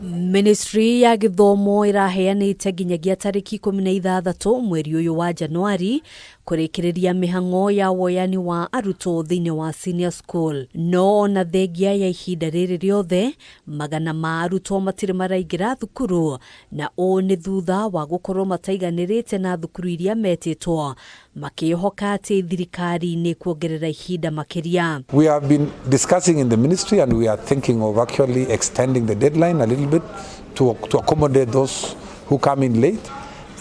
Ministry ya gĩthomo ĩraheanĩte nginyagia tarĩki 16 mweri ũyũ wa Januari kũrĩkĩrĩria mĩhang'o ya woyani wa arutwo thĩinĩ wa senior school. No ona thengia ya ihinda rĩrĩ rĩothe, magana ma arutwo matirĩ maraingĩra thukuru, na ũũ nĩ thutha wa gũkorwo mataiganĩrĩte na thukuru iria metĩtwo, makĩĩhoka atĩ thirikari nĩ ĩkuongerera ihinda makĩria. We have been discussing in the ministry and we are thinking of actually extending the deadline a little bit to accommodate those who come in late,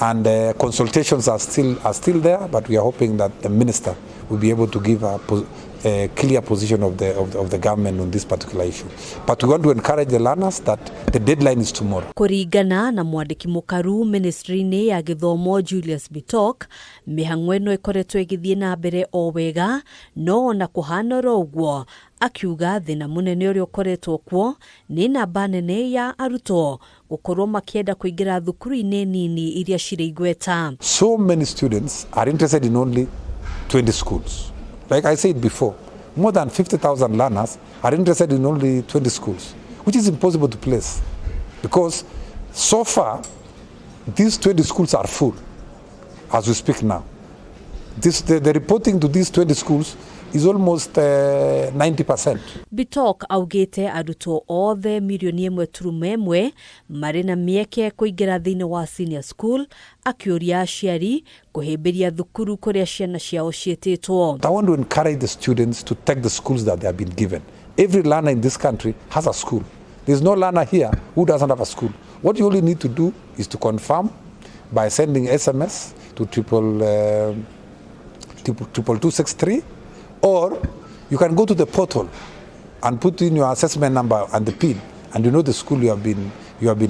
and consultations are still there, but we are hoping that the minister will be able to give a clear position of the government on this particular issue. But we want to encourage the learners that the deadline is tomorrow. Kũringana na mwandĩki mũkaru ministry-inĩ ya gĩthomo Julius Bitok, mĩhang'o ĩno ĩkoretwo ĩgĩthiĩ na mbere o wega, no ona kũhana oro ũguo, akiuga thĩna mũnene ũrĩa ũkoretwo kuo nĩ namba nene ya arutwo gũkorwo makĩenda kũingĩra thukuru-inĩ nini iria cirĩ igweta. So many students are interested in only 20 schools. Like I said before, more than 50,000 learners are interested in only 20 schools, which is impossible to place because so far these 20 schools are full as we speak now. The reporting to these 20 schools is almost 90%. Bitok augĩte arutwo othe 1.1 mirioni marĩ na mĩeke kũingĩra thĩinĩ wa senior school, akĩũria aciari kũhĩmbĩria thukuru kũrĩa ciana ciao ciĩtĩtwo. I want to encourage the students to take the schools that they have been given. Every learner in this country has a school. There's no learner here who doesn't have a school. What you only need to do is to confirm by sending SMS to 22223, or you can go to the portal and put in your assessment number and the PIN, and you know the school you have been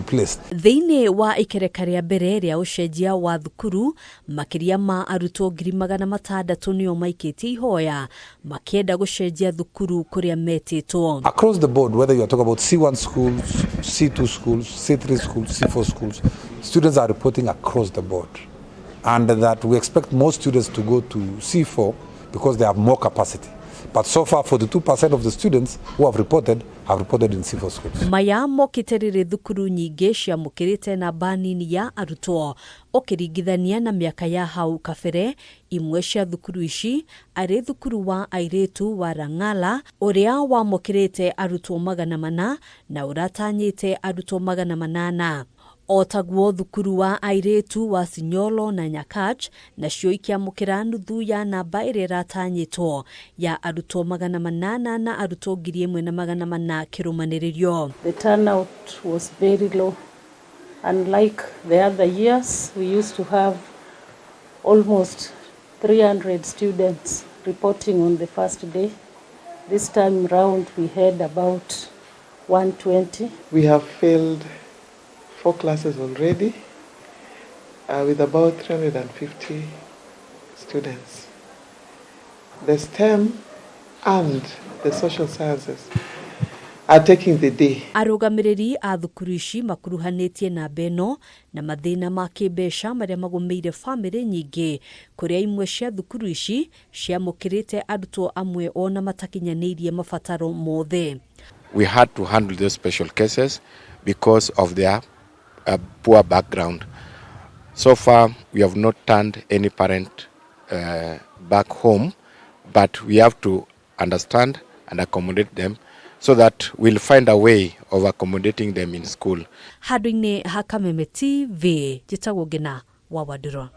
placed. Thĩinĩ wa ikereka rĩa mbere rĩa ũcenjia wa thukuru, makĩria ma arutwo 600,000 nĩo maikĩtie ihoya makĩenda gũcenjia thukuru kũrĩa metĩtwo. Across the board, whether you are talking about C1 schools, C2 schools, C3 schools, C4 schools, students are reporting across the board. And that we expect more students to go to C4 because they have more capacity. But so far, 42% of the students who have reported in C4 schools. Maya mokĩte rĩrĩ thukuru nyingĩ ciamũkĩrĩte namba nini ya arutwo ũkĩringithania na mĩaka ya hau kabere. Imwe cia thukuru ici arĩ thukuru wa airĩtu wa Rang'ala ũrĩa wamũkĩrĩte arutwo 400 na ũratanyĩte arutwo 800, o taguo thukuru wa airĩtu wa Sinyolo na Nyakach nacio ikĩamũkĩra nuthu ya namba ĩrĩa ĩratanyĩtwo ya arutwo 800 na arutwo 1,400 kĩrũmanĩrĩrio. The turnout was very low. Unlike the other years, we used to have almost 300 students reporting on the first day. This time round, we had about 120. We have filled four classes already with about 350 students. The STEM and the social sciences are taking the day. Arũgamĩrĩri a thukuru ici makuruhanĩtie namba ĩno na mathĩna ma kĩmbeca marĩa magũmĩire bamĩrĩ nyingĩ, kũrĩa imwe cia thukuru ici ciamũkĩrĩte arutwo amwe ona matakinyanĩirie mabataro mothe. We had to handle those special cases because of their poor background. So far, we have not turned any parent back home, but we have to understand and accommodate them so that we'll find a way of accommodating them in school. Handũ-inĩ ha Kameme TV, njĩtagwo Ngina wa Wandũrwa.